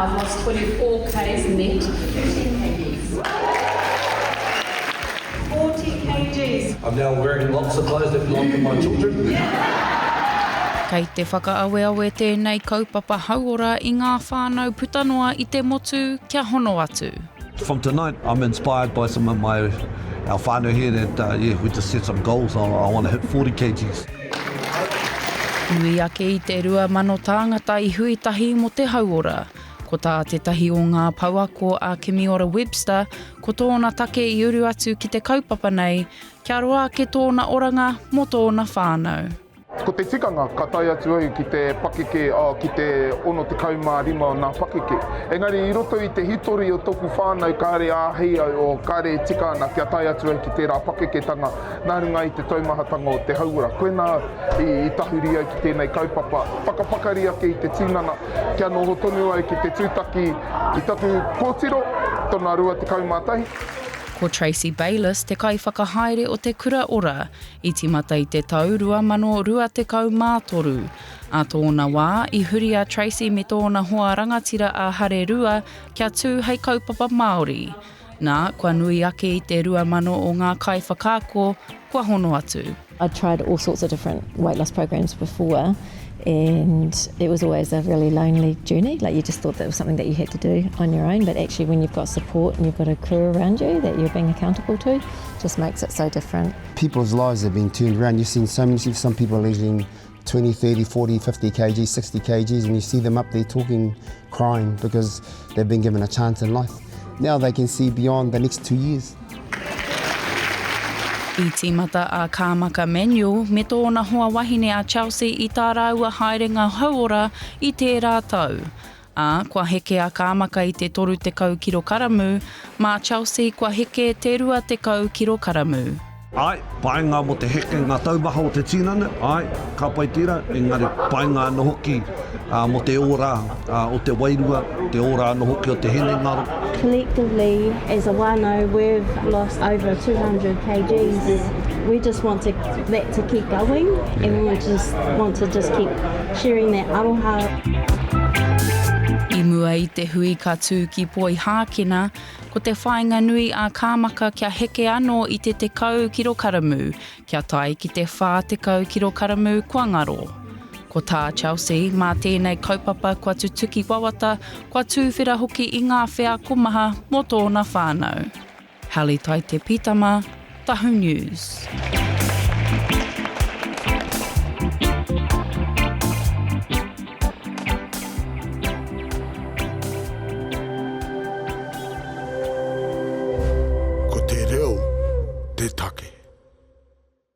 I've lost 24 Ks net, 13 kgs. 40 kgs. I'm now wearing lots of clothes that belong to my children. Kei te whakaaweawe tēnei kaupapa hauora i ngā whānau puta noa i te motu kia hono atu. From tonight I'm inspired by some of my our whānau here that uh, yeah we just set some goals I, I want to hit 40 kgs. Nui ake i te 2,000 tāngata i hui tahi mō te hauora. Ko tā tētahi o ngā pouako a Kimiora Webster, ko tōna take i uru atu ki te kaupapa nei, kia roa ake tōna oranga mō tōna whānau. Ko te tikanga ka tae atu au ki te pakeke, oh, ki te 65 o nā pakeke. Engari i roto i te hitori o toku whānau kāre āhei au, oh, kāre e tika ana kia tae atu au ki tērā pakeketanga nā runga i te taumahatanga o te hauora. Koinā i tahuri au ki tēnei kaupapa, whakapakari ake i te tinana kia noho tonu au ki te tūtaki i taku kōtiro, tona 21. Ko Tracey Bayliss te kaiwhakahaere o Te Kura Ora i tīmata i te tau 2023. Ā tōna wā, i huri a Tracey me tōna hoa rangatira a Hare Rua kia tū hei kaupapa Māori. Nā, kua nui ake i te 2,000 o ngā kaiwhakaako kua hono atu. I'd tried all sorts of different weight loss programs before and it was always a really lonely journey. Like you just thought that was something that you had to do on your own, but actually when you've got support and you've got a crew around you that you're being accountable to, just makes it so different. People's lives have been turned around. You've seen so many, some people losing 20, 30, 40, 50 kgs, 60 kgs, and you see them up there talking, crying because they've been given a chance in life. Now they can see beyond the next two years. I tīmata a Kāmaka Manuel me tōna hoa wahine a Chelsea i tā rāua haerenga hauora i tērā tau. Ā, kua heke a Kāmaka i te 30 kirokaramu, mā Chelsea kua heke te 20 kirokaramu. Āe, painga mō te hekenga taumaha o te tinana, āe, ka pai tērā, engari painga anō hoki mō te ora o te wairua, te ora anō hoki o te hinengaro. Collectively as a whānau we've lost over 200 kgs, we just want to that to keep going and we just want to just keep sharing that aroha. I mua i te hui ka tū ki Poihākena, Ko te whāinga nui a Kāmaka kia heke anō i te 10 kirokaramu, kia tae ki te 40 kirokaramu kua ngaro. Ko tā Chelsea, mā tēnei kaupapa kua tutuki wawata, kua tūwhera hoki i ngā wheako maha mō tōna whānau. Hallie Taite Pitama, Tahu News. Ko te reo te take.